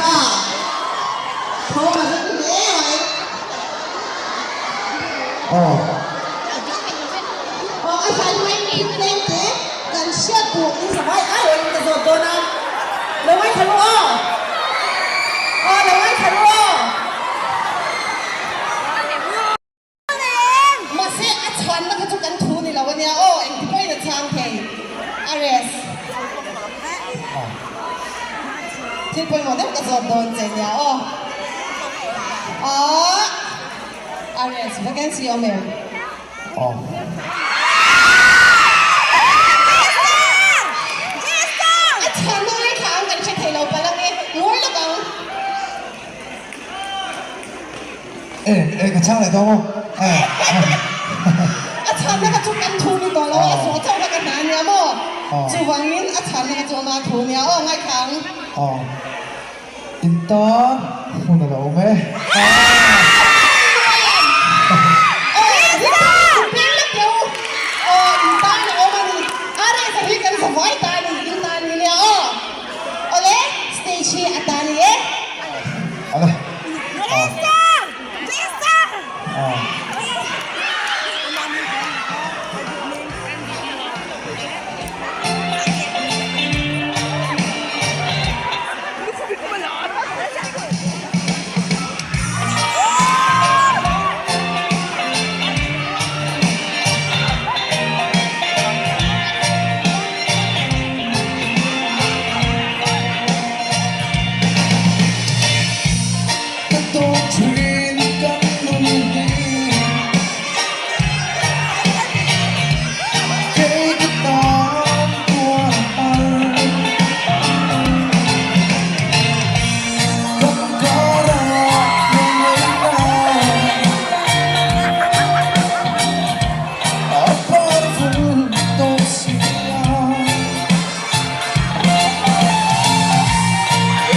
pa. Thawm a ring hle mai. Aw. Aw a zai hmain thil tlem te kan hriat duh in zavai ai awin ka zawt dawn a. Lo ngaithla ru aw. Aw lo ngaithla ru aw. Mahse a chhanna kha chu kan thu ni lo ania aw, engti pawhin a chhang thei. Ares. Thil pawimawh deuh ka zawt dawn che nia aw. Aw Ares, vacancy awm em? Aw. A chhanna ngaithla ang kan hre thei lo palh ange, ngawi lawk ang. E e ka chhang leh dawn maw? E A chhanna kha chu kan thu ni tawh lo a, a zawh chauh kha ka hna ania maw? Chuvangin a chhanna kha chu ama thu ania aw ngaithla ang. Aw in tan hun a lo awm e. Aw in tan in peng lek teh u. Aw in tan a awm a ni. A reh hi kan zavai ta a ni in tan ni nia aw. Awle stage hi a ta ni e. Ale. Ah. Ka tawk thin kan nun hi Kei ka tan tuar har Kan karah lungngaihna A par vul tawh si a.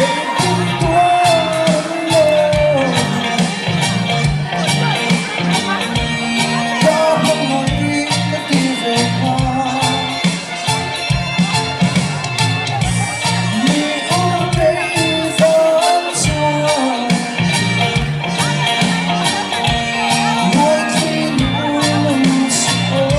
Engtin tuar lo Ka hmangaih ka ti ve kha Mi ur kei van chuan Ngaithli lung suh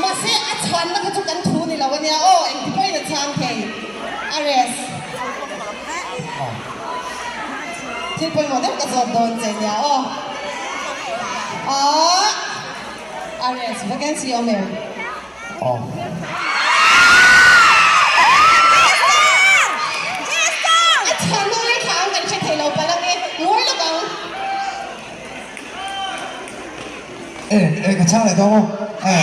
Mahse a chhanna kha chu kan thu ni lo ania aw, engti pawhin a chhang thei. Ares. Thil pawimawh deuh ka zawt dawn che nia aw. Aah RS vacancy awm em? Aw. A chhan ngai thla ang kan hre thei lo palh ange, ngawi lawk ang. E, e ka chhang leh dawn maw? E.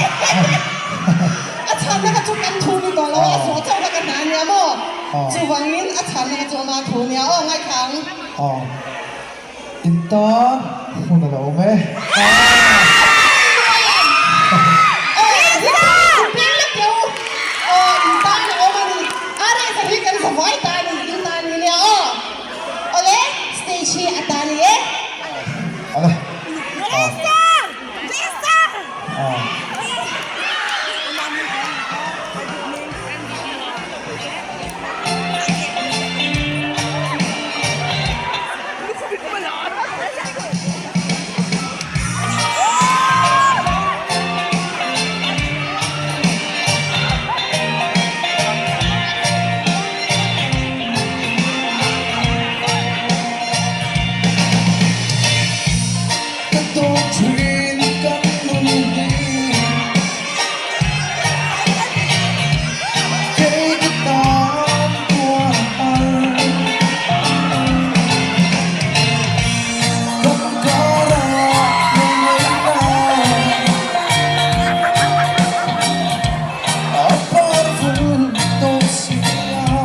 A chhanna kha chu kan thu ni tawh lo a, a zawh chauh kha ka hna ania maw? Chuvangin a chhanna kha chu ama thu ania aw, ngaithla ang. Aw. In tan hun a lo awm e. Ale. Ka tawk thin kan nun hi. Kei ka tan tuar har. Kan karah hmangaihna a par vul tawh si a.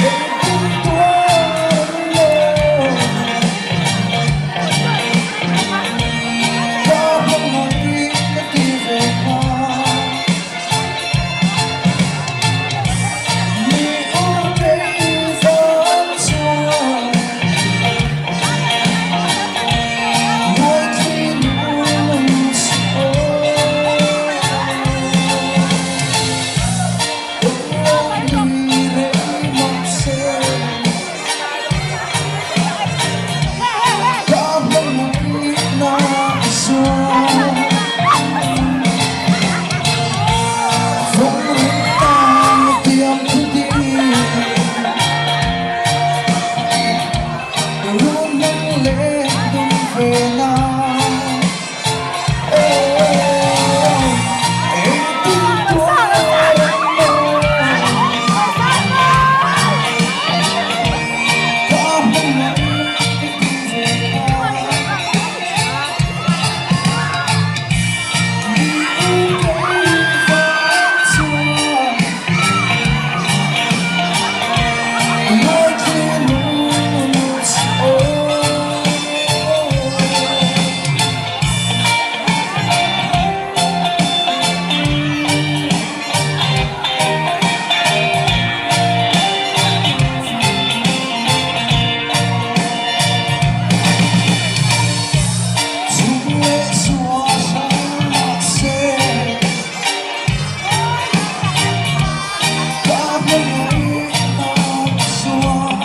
Engtin tuar lo. Ka hmangaih ka ti ve kha. Mi u kei van chuan Ngaithli nung suh aw. Eng lo ni rei mah se. Ka hmangaihna a zuam. Vawng ring tan a tiam thu ding. Run hleng leh dun ve na. Aw, engtin tuar ang maw? Ka hmangaih ka ti ve a. Mi u kei vang chuan ngaithli nung aw. Chung leh chua hrang mah se ka hmangaihna chuan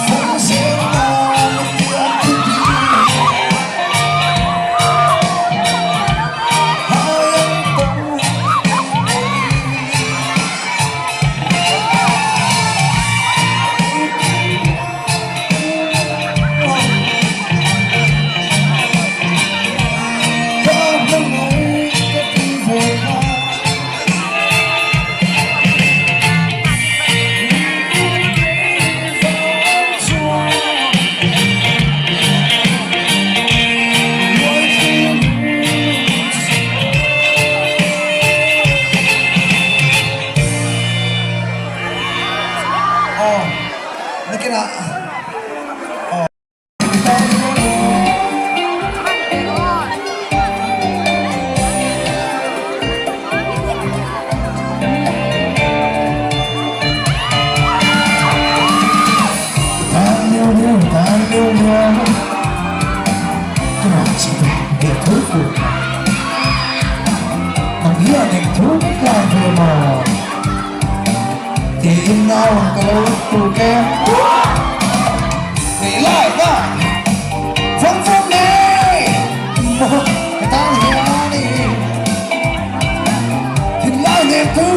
vawng zel nan a tiam thu ding hai ang tawng Ka hmangaih ka ti ve a. Aw, nakinah. Aw. Tan liu liu, tan liu liu. Ka rawn chhi ve ve tho tur kha. Nang hian eng thu min hlan ve maw? Tiin nau ang ka lo tuk e. Nei lai ta vawng vawng nei maw ka tan hian i thinlai nem tu.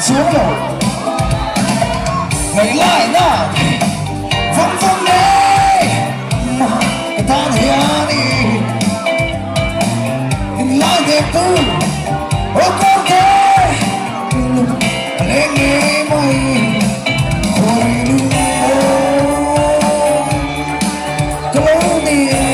chuang lo Ngaih lai na vawng vawng nei mah ka tan hian i Lai đẹp tu ô con thế lung leng nghe mây thôi lung ka lo ni.